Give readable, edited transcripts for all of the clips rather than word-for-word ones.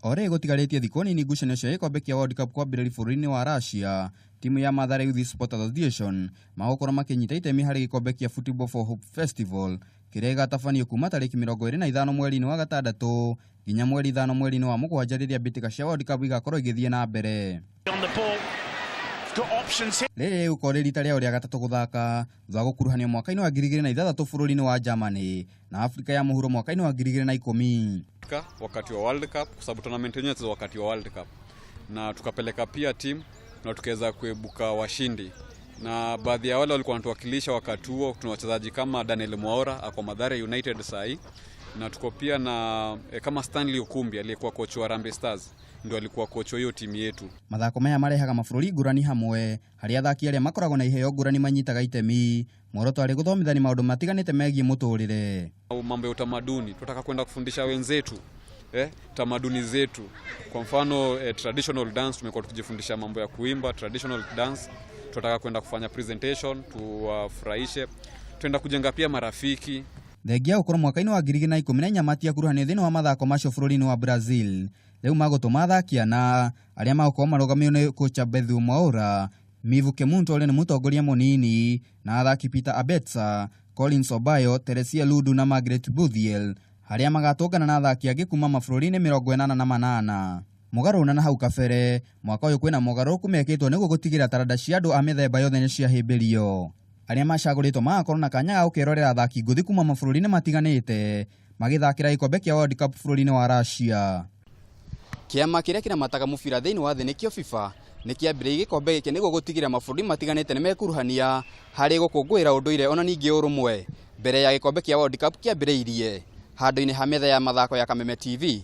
O rĩrĩ gũtigarĩtie thikũ nini ngucanio cia gĩkombe kĩa World Cup kwambĩrĩria bũrũri-inĩ wa Russia, timu ya Mathare Youth Sport Association magũkorwo makĩnyita itemi harĩ gĩkombe kĩa Football for Hope Festival kĩrĩa gĩgatabanio kuma tarĩki 25 mweri-inĩ wa gatandatũ nginya mweri 5 mweri-inĩ wa mũgwanja rĩrĩa mbĩtĩka cia World Cup igakorwo igĩthiĩ na mbere. Rĩrĩ rĩgũkorwo rĩ rita rĩao rĩa gatatũ gũthaka thutha wa gũkuruhanio mwaka-inĩ wa 2006 bũrũri-inĩ wa Germany na Afrika ya mũhuro mwaka-inĩ wa 2010. Wakati wa World Cup kwa sababu tournament yenyewe inachezwa wakati wa World Cup, na tukapeleka pia team na tukaweza kuibuka washindi, na baadhi ya wale walikuwa wanatuwakilisha wakati huo, tuna wachezaji kama Daniel Mwaura ako Mathare United sahi, na tuko pia na kama Stanley Okumbi aliyekuwa coach wa Harambee Stars, ndio alikuwa coach wa hiyo timu yetu. Mathako maya marehaga mabũrũri ngũrani hamwe harĩa athaki arĩa makoragwo na iheo ngũrani manyitaga itemi muoroto arĩ gũthomithania maũndũ matiganĩte megiĩ mũtũrĩre. Mambo ya utamaduni, tunataka kwenda kufundisha wenzetu tamaduni zetu. Kwa mfano traditional dance, tumekuwa tukijifundisha mambo ya kuimba traditional dance. Tunataka kwenda kufanya presentation tuwafurahishe, tuenda kujenga pia marafiki. Thengia gũkorwo mwaka-inĩ wa 2014 matiakuruhanio thĩinĩ wa mathako macio bũrũri-inĩ wa Brazil, rĩu magũtũma athaki ana arĩa magũkorwo marũgamĩrĩirwo nĩ kocha Bethu Mwaura, Mivu Kemunto ũrĩa nĩ mũtongoria mũnini na athaki Peter Abetsa, Collins Obayo, Teresia Ludu na Margaret Buthiel harĩa magatũngana na athaki angĩ kuma mabũrũri-inĩ 88. Mũgarũ na hau kabere mwaka ũyũ kwĩna mogarũrũku mekĩtwo nĩguo gũtigĩrĩra taranda cia andũ a mĩthemba yothe nĩ ciahĩmbĩrio. Arĩa macagũrĩtwo magakorwo na kanya ga gũkerorera athaki ngũthi kuma mabũrũri-inĩ matiganĩte magĩthakĩra gĩkombe kĩa World Cup bũrũri-inĩ wa Russia. Kĩama kĩrĩa kĩramataga mũbira thĩinĩ wa thĩ nĩkĩo FIFA nĩ kĩambĩrĩirie gĩkombe gĩkĩ nĩguo gũtigĩrĩra mabũrũri matiganĩte nĩ mekuruhania harĩ gũkũngũĩra ũndũire ona ningĩ ũrũmwe mbere ya gĩkombe kĩa World Cup kĩambĩrĩirie. Handũ-inĩ ha metha ya mathako ya Kameme TV,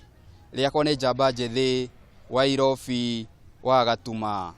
rĩakwa nĩ Njamba Njĩthĩ wa Irobi wa Gatuma.